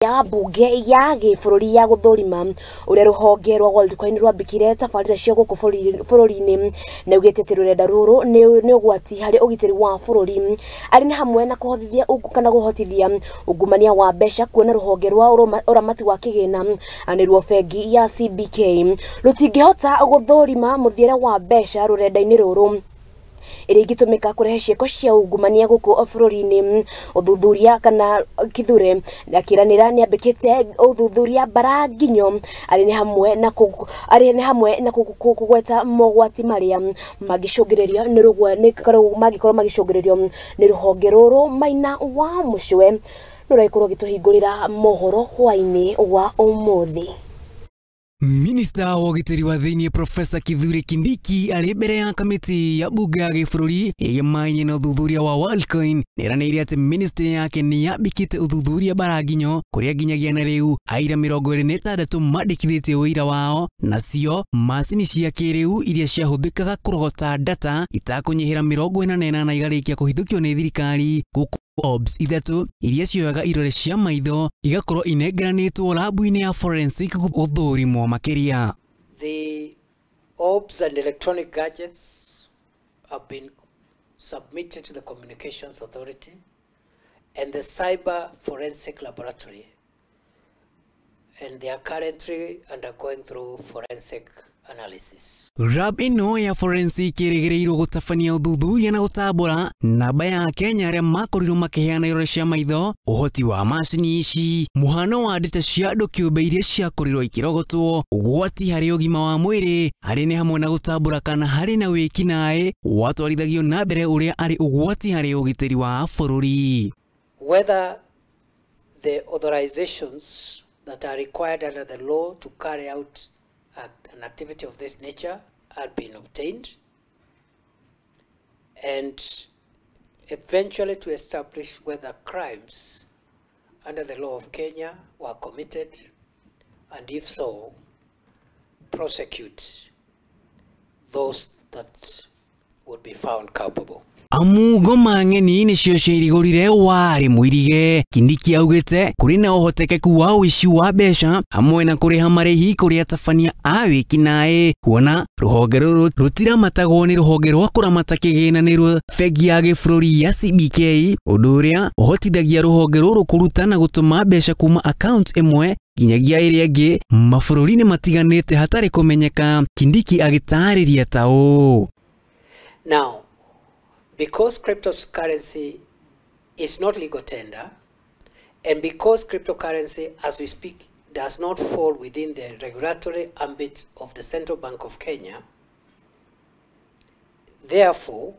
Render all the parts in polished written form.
Ya bunge ya gĩbũrũri ya gũthũrima ũrĩa rũhonge rwa Worldcoin rwambĩkire tabarĩra cia gũkũ bũrũri-inĩ na ugĩte atĩ rũrenda rũrũ nĩ ũgwati harĩ ũgitĩri wa bũrũri arĩ nĩ hamwe na kũhotithia kana kũhotithia ungumania wa mbeca kuona rũhonge rwa ũramati wa kĩgĩna nĩruo bengi ya CBK rũtingĩhota gũthũrima mũthiĩre wa mbeca rũrenda-inĩ rũrũ ĩrĩa ingĩtũmĩka kũrehe ciĩko cia ungumania gũkũ bũrũri-inĩ. Ũthuthuria kana Kithure akĩranĩra nĩambĩkĩte ũthuthuria bara nginyo arĩ nĩ hamwe na arĩ nĩ hamwe na kũgweta mogwati marĩa mangĩcũngĩrĩrio nĩ mangĩkorwo magĩcũngĩrĩrio nĩ rũhonge rũrũ. Maina wa Mũcwe nĩũragĩkorwo gĩtũhingũrĩra mohoro hwaĩ-inĩ wa ũmũthĩ. Minista wa ũgitĩri wa thĩinĩ Profesa Kithure Kindiki arĩ mbere ya kamĩtĩ ya bunge ya gĩbũrũri ĩgĩmainie na ũthuthuria wa Worldcoin nĩeranĩire atĩ ministry yake nĩyambĩkĩte ũthuthuria bara nginyo kũrĩa nginyagia na rĩu aira 26 mandĩkithĩtie ũira wao, nacio macini cia kĩrĩu iria ciahũthĩkaga kũrogota data itakũnyihĩra 48 igarĩkia kũhithũkio nĩ thirikari gũkũ orbs ithatũ iria cioyaga irore cia maitho igakorwo inengeranĩtwo labu-inĩ ya forensic gũthũrimwo makĩria. The orbs and electronic gadgets have been submitted to the Communications Authority and the Cyber Forensic Laboratory, and they are currently undergoing through forensic analysis. Lab ĩno ya forensic ĩrĩgĩrĩirwo gũtabania ũthuthuria na gũtambũra namba ya Kenya arĩa makorirwo makĩheana irore cia maitho, ũhoti wa macini ici, mũhano wa data cia andũ kĩũmbe iria ciakorirwo ikĩrogotwo, ũgwati harĩ ũgima wa mwĩrĩ harĩ nĩ hamwe na gũtambũra kana harĩ na wĩkinaĩ watwarithagio na mbere ũrĩa arĩ ũgwati harĩ ũgitĩri wa bũrũri. Whether the authorizations that are required under the law to carry out an activity of this nature had been obtained, and eventually to establish whether crimes under the law of Kenya were committed, and if so, prosecute those that would be found culpable. Amu ngoma ng'eni nĩcio ciairigũrire warĩ mũirige. Kindiki augĩte kũrĩ na ũhotekeku wa ũici wa mbeca hamwe na kũrĩha marĩhi kũrĩ atabania a wĩkinaĩ, kuona rũhonge rũrũ rũtiramatagwo nĩ rũhonge rwa kũramata kĩgĩna nĩruo bengi ya gĩbũrũri ya CBK, ũndũ ũrĩa ũhotithagia rũhonge rũrũ kũruta na gũtũma mbeca kuma account ĩmwe nginyagia ĩrĩa ĩngĩ mabũrũri-inĩ matiganĩte hatarĩ kũmenyeka. Kindiki agĩtarĩria ta ũũ: Now, because cryptocurrency is not legal tender, and because cryptocurrency, as we speak, does not fall within the regulatory ambit of the Central Bank of Kenya, therefore,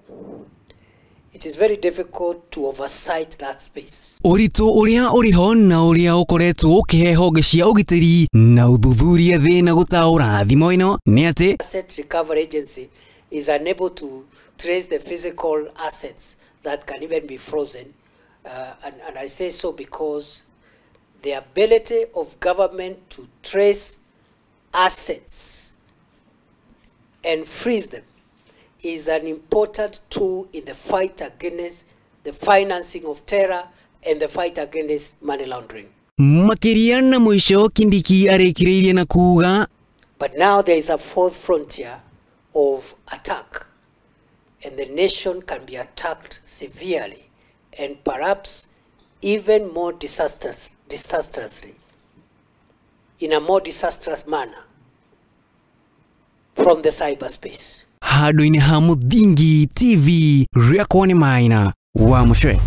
it is very difficult to oversight that space. Ũritũ ũrĩa ũrĩho na ũrĩa ũkoretwo ũkĩhe honge cia ũgitĩri na ũthuthuria thĩna gũtaũra thimo ĩno nĩ atĩ Asset Recovery Agency is unable to trace the physical assets that can even be frozen. And I say so because the ability of government to trace assets and freeze them is an important tool in the fight against the financing of terror and the fight against money laundering. Makĩria na mũico Kindiki arĩkĩrĩirie na kuga, But now there is a fourth frontier of attack, and the nation can be attacked severely and perhaps even more disastrously, in a more disastrous manner from the cyberspace. Handũ-inĩ ha Mũthingi TV, rĩakwa nĩ Maina wa Mũcwe.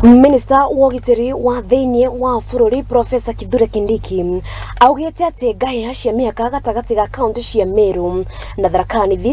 Minista wa ũgitĩri wa thĩinĩ wa bũrũri Profesa Kithure Kindiki augĩte atĩ ngahĩha cia mĩhaka gatagatĩ ga kaunti cia Meru na Tharaka Nithi